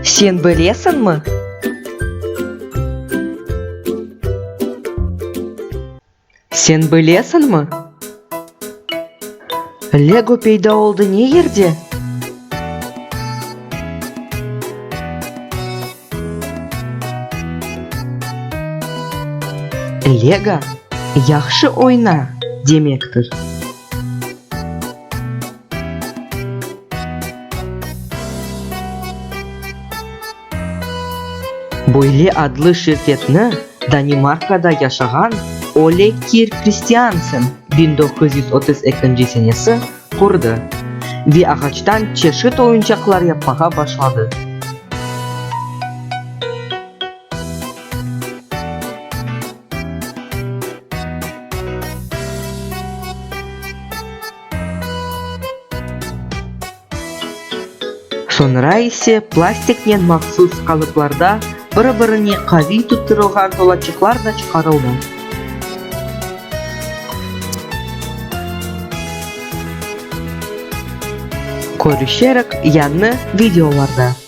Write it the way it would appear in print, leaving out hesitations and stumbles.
Sen bilesiñmi? Sen bilesiñmi? Lego peyda oldı ne yerde? Lego, yahşı oyna, demektir. Böyle adlı şirketni Danimarkada yaşağan Ole Kirk Kristiansen 1932 senesi qurdı ve ağaçtan çeşit oyuncaqlar yapmağa başladı. Soñra ise plastiknen mahsus qalıplarda bir-birine qaviy tuttırılğan tolaçıqlar da çıqarıldı. Körüşerik yañı videolarda!